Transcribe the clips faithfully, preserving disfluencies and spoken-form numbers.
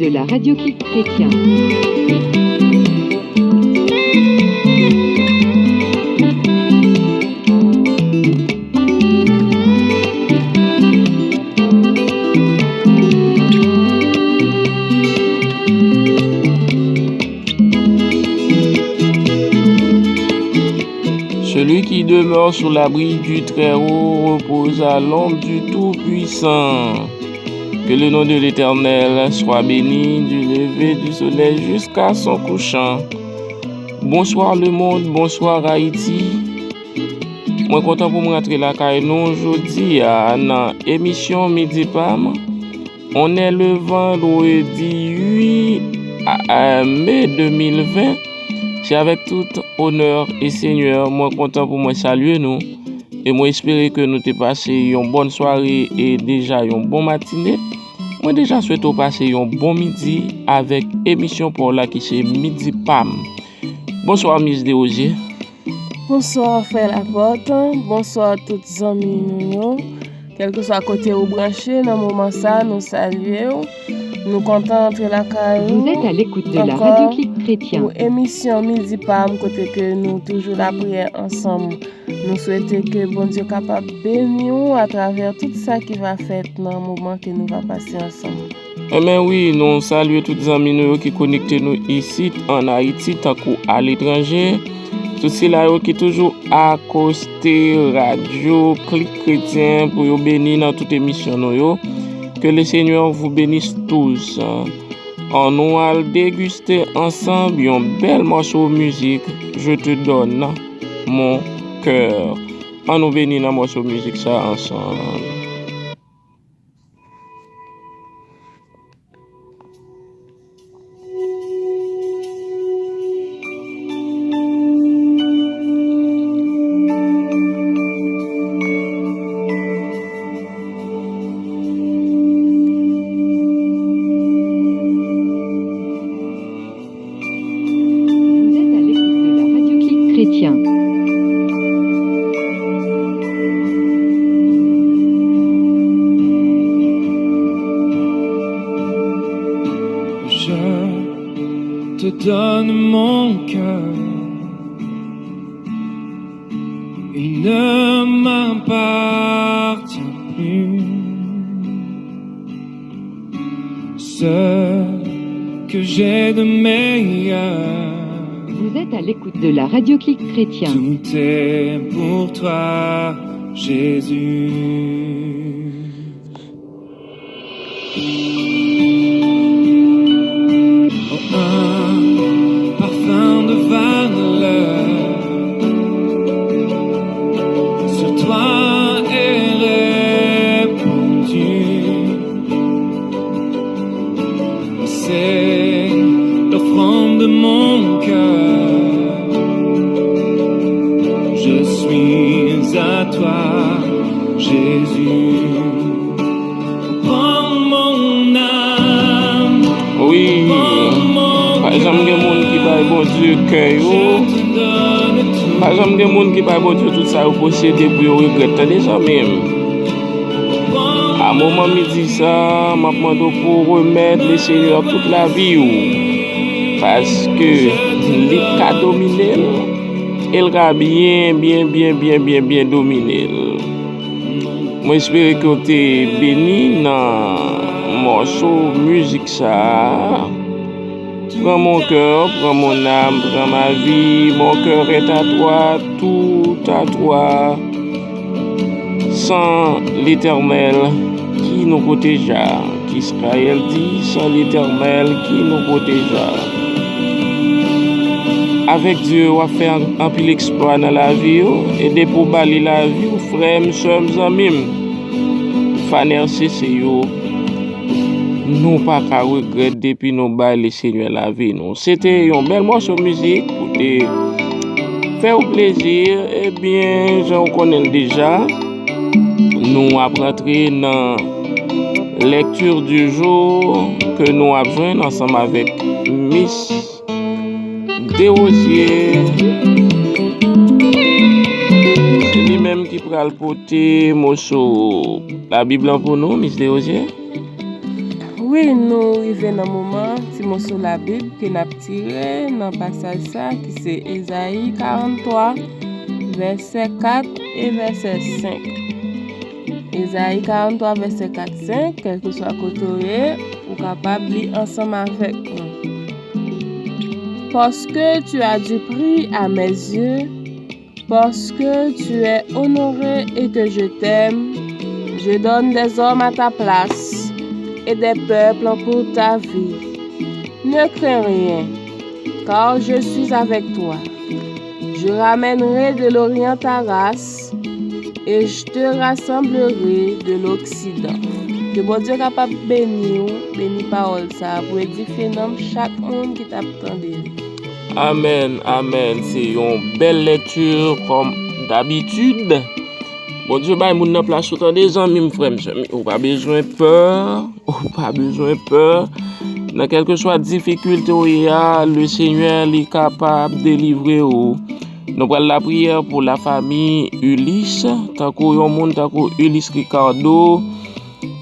De la radio Clic Chrétien. Celui qui demeure sous l'abri du Très-Haut repose à l'ombre du Tout-Puissant. Que le nom de l'Éternel soit béni du lever du soleil jusqu'à son couchant. Bonswa lemonn, bonswa Ayiti. Mwen kontan pou mwen rantre lakay nou jodi a nan emisyon Midi Pam. On est le vendredi huit a- a- mai deux mille vingt. Se avèk tout onè e senyè mwen kontan pou mwen salye nou. E mwen espere ke nou te pase yon bòn sware e deja yon bon matine. Mwen deja swete w pase yon bon midi avèk emisyon pa w la ki se Midi Pam. Bonswa, Miss Desrosiers. Bonswa, frè Laporte. Bonswa, tout zanmi nou yo. Kèlkeswa kote ou branche nan moman sa, nou salye w. Nou kontan antre lakay ou. Vous êtes à l'écoute de la ankò radio Clic Chrétien. Pou emisyon Midi Pam, kote ke nou toujou lapriyè ansanm. Nou swete ke Bondye kapab beni w atravè tout sa ki va fèt nan moman ke nou va pase ansanm. Enben wi, nou salye tout zanmi nou yo ki konekte nou isit ann Ayiti tankou aletranje. Tout sila yo ki toujou akoste radyo Klik Kretyen pou yo beni nan tout emisyon nou yo. Que le Seigneur vous bénisse tous. Annou al degiste ansanm yon bèl mòso mizik, Je te donne mon cœur. Annou beni nan mòso mizik sa ansanm. Vous êtes à l'écoute de la radio Clic Chrétien. Je te donne mon cœur, il ne m'appartient plus. Ce que j'ai de meilleur. Vous êtes à l'écoute de la radio Clic Chrétien. Tout est pour toi, Jésus. Oh, un parfum de valeur sur toi est répandu. C'est l'offrande de mon cœur. Je suis à toi, Jésus. Prends mon âme. Wi. Pa janm gen moun ki bay Bondye kè yo. Pa janm gen moun ki bay Bondye tout sa yo posede pou yo regrèt. Tande zanmi m. A moman midi sa, m ap mande w pou w remèt Lesenyè tout lavi w. Paske li ka domine l, e l ka byen, byen, byen, byen, byen, byen domine l. Mwen espere ke w te beni nan mòso mizik sa a. Prends mon cœur, prends mon âme, prends ma vie, mon cœur est à toi, tout à toi. San Letènèl, ki nou pwoteja? Ki Israël di, San Letènèl, ki nou pwoteja? Avèk Dye, w ap fè an- anpil eksplwa nan lavi w, e depi w ba li lavi w, frè m, sè m, zanmi m, fanè sese yo, nou pa ka regrèt depi nou bay Lesenyè lavi nou. Se te yon bèl mòso mizik pou te fè w plezi. Ebyen, jan w konnen l deja, nou ap rantre nan lecture du jour ke nou ap jwenn ansanm avèk Miss Desrosiers. Se li menm ki pral pote mòso Labib lan pou nou, Miss Desrosiers. Wi, nou rive nan moman ti moso Labib ke n ap tire nan pasaj sa ki se Ezayi karant twa, vèsè kat e vèsè senk. Ezayi karant twa, vèsè kat, senk, kèlkeswa kote w ye, ou kapab li ansanm avèk mwen. Parce que tu as du prix à mes yeux, parce que tu es honoré et que je t'aime, je donne des hommes à ta place et des peuples pour ta vie. Ne crains rien, car je suis avec toi. Je ramènerai de l'Orient ta race et je te rassemblerai de l'Occident. Ke Bondye kapab beni w, beni pawòl sa a pou edifye nanm chak moun ki t ap tande l. Amèn, amèn. Se yon bèl lekti kòm dabitid. Bondye bay moun nan plas ou tande, zanmi m, frè m, sè m. Ou pa bezwen pè, ou pa bezwen pè. Nan kèlkeswa difikilte ou ye a, le Senyè li kapab delivre ou. Nou pral lapriyè pou lafanmi Ulysse, tankou yon moun tankou Ulysse Ricardo,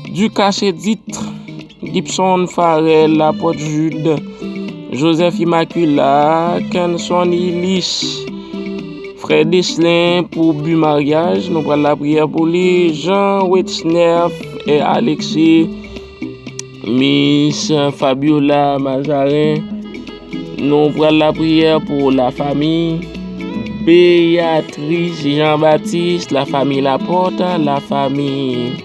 Ducasse Edith, Gibson Farrell, Laporte Jude, Joseph Immaculat, Kenson Ulysse, Frè Deslin pou bi maryaj, nou pral lapriyè pou li, Jean Wetznef e Alexis, Miss Fabiola Mazarin, nou pral lapriyè pou lafanmi Beatrice Jean Baptiste, lafanmi Laporte, lafanmi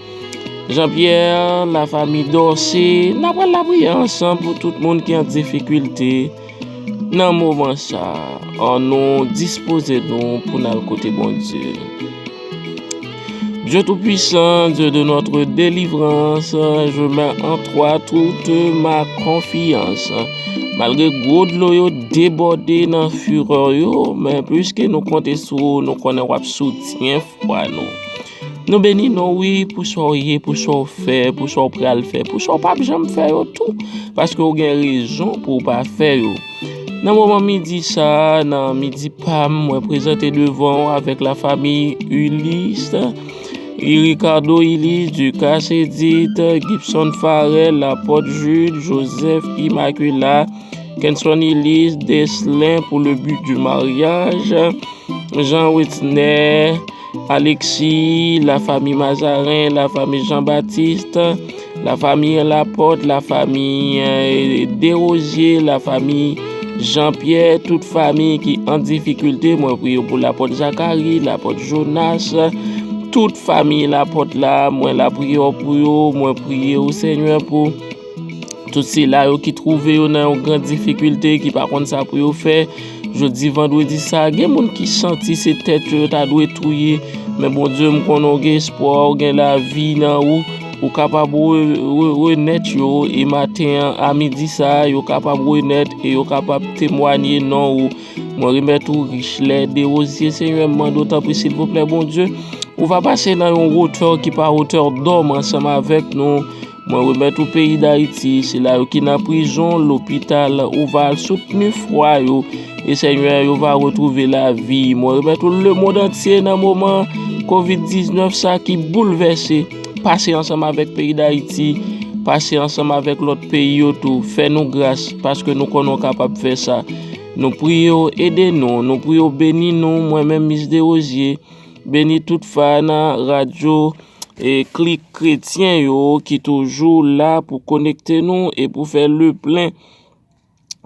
Jean Pierre, lafanmi Dorcé, n ap pral lapriyè ansanm pou tout moun ki an difikilte nan moman sa a. Annou dispoze nou pou n al kote Bondye. Dieu Tout-Puissant, Dieu de notre délivrance, je mets en toi toute ma confiance. Malgre gwo dlo yo debòde nan firè yo, men piske nou konte sou ou, nou konnen w ap soutyen fwa nou. Nou beni non w, wi, pou sa w ye, pou sa w fè, pou sa w pral fè, pou sa w p ap janm fè yo tou, paske w gen rezon pou w pa fè yo. Nan moman midi sa a, nan midi pa m, mwen prezante devan w avèk lafanmi Ulysse, Ricardo Ulysse, Ducasse Edith, Gibson Farrell, Laporte Jude, Joseph Immaculat, Kenson Ulysse, Deslin pour le but du mariage, Jean Wetznef, Alexis, lafanmi Mazarin, lafanmi Jean Baptiste, lafanmi Laporte, lafanmi, eh, Desrosiers, lafanmi Jean Pierre, tout fanmi ki an difikilte, mwen priye pou Laporte Zacharie, Laporte Jonas, tout fanmi Laporte la, mwen lapriyè pou yo, mwen priye w, Senyè, pou tout sila yo ki twouve yo nan yon gran difikilte, ki pa konn sa pou yo fè. Jodi vandredi sa, gen moun ki santi se tèt yo yo ta dwe touye. Men Bondye, m konnen w gen espwa, w gen lavi nan ou. Ou kapab re-, re-, renèt yo, e maten an, a midi sa, yo kapab renèt e yo kapab temwanye non ou. Mwen remèt ou Richelais Desrosiers, Senyè, m mande w, tanpri, silvouplè, Bondye, ou va pase nan yon wotè ki pa wotè dòm ansanm avèk nou. Mwen remèt ou peyi Dayiti, sila yo ki nan prizon, lopital, ou va al soutni fwa yo, e Senyè, yo va retwouve lavi. Mwen remèt ou lemonn antye nan moman kovid diznèf sa ki boulvèse. Pase ansanm avèk peyi Dayiti, pase ansanm avèk lòt peyi yo tou. Fè nou gras, paske nou konnen w kapab fè sa. Nou priye w, ede nou, nou priye w, beni nou, mwen menm, Miss Desrosiers, beni tout fan radyo e Klik Kretyen yo ki toujou la pou konekte nou e pou fè le plen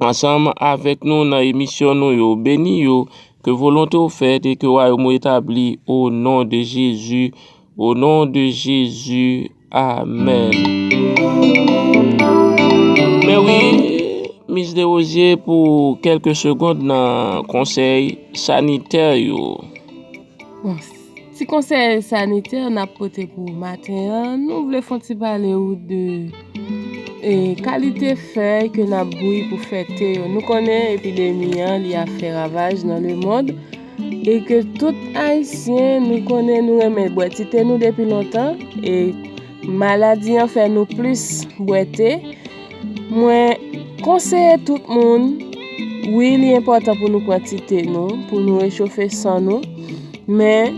ansanm avèk nou nan emisyon nou yo. Beni yo, ke volonte w fèt e ke wayòm ou etabli, o non de Jezi, o non de Jezi, amèn. Men wi, Miss Desrosiers, pou kèlke segond nan konsèy sanitè yo. Bon, ti konsèy sanitè n ap pote pou maten an, nou vle fè yon ti pale ou de, e, kalite fèy ke n ap bouyi pou fè te yo. Nou konnen epidemi an, li ap fè ravaj nan lemonn, e ke tout Ayisyen, nou konnen nou renmen bwè ti te nou depi lontan, e maladi an fè nou plis bwè te. Mwen konseye tout moun, wi, li enpòtan pou nou pran ti te nou, pou nou rechofe san nou, men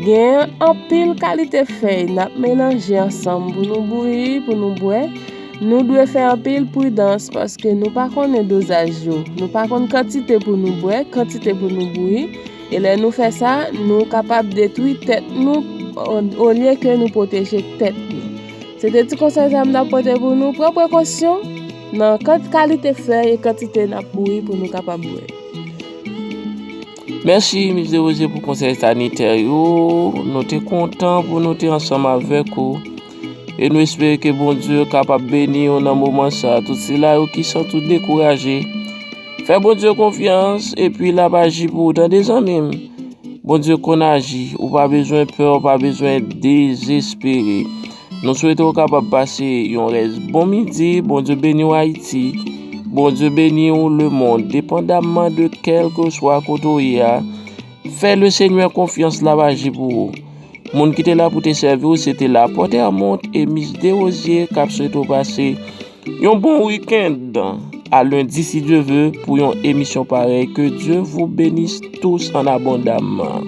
gen anpil kalite fèy n ap melanje ansanm pou nou bouyi, pou nou bwè. Nou dwe fè anpil pridans paske nou pa konnen dozaj yo. Nou pa konn kantite pou nou bwè, kantite pou nou bouyi. E lè nou fè sa, nou kapab detwi tèt nou o- olye ke nou pwoteje tèt nou. Se te ti konsèy sa m t ap pote pou nou. Pran prekosyon nan kant kalite fèy e kantite n ap bouyi pou nou kapab bwè. Mèsi Miss Desrosiers pou konsèy sanitè yo. Nou te kontan pou nou te ansanm avèk ou. E nou espere ke Bondye kapab beni w nan moman sa. Tout sila yo ki santi w dekouraje, fè Bondye konfyans epi l ap aji pou ou, tande zanmi m. Bondye konn aji. Ou pa bezwen pè, ou pa bezwen dezespere. Nou swete w kapab pase yon rès bon midi. Bondye beni w Ayiti. Bondye beni w lemonn. Depandamman de kèlkeswa kote w ye a, fè Lesenyè konfyans, l ap aji pou ou. Moun ki te la pou te sèvi w se te Laporte Hermonde e Miss Desrosiers k ap swete w pase yon bon wikenn. A lendi si Dye ve pou yon emisyon parèy. Que Dieu vous bénisse tous en abondamment.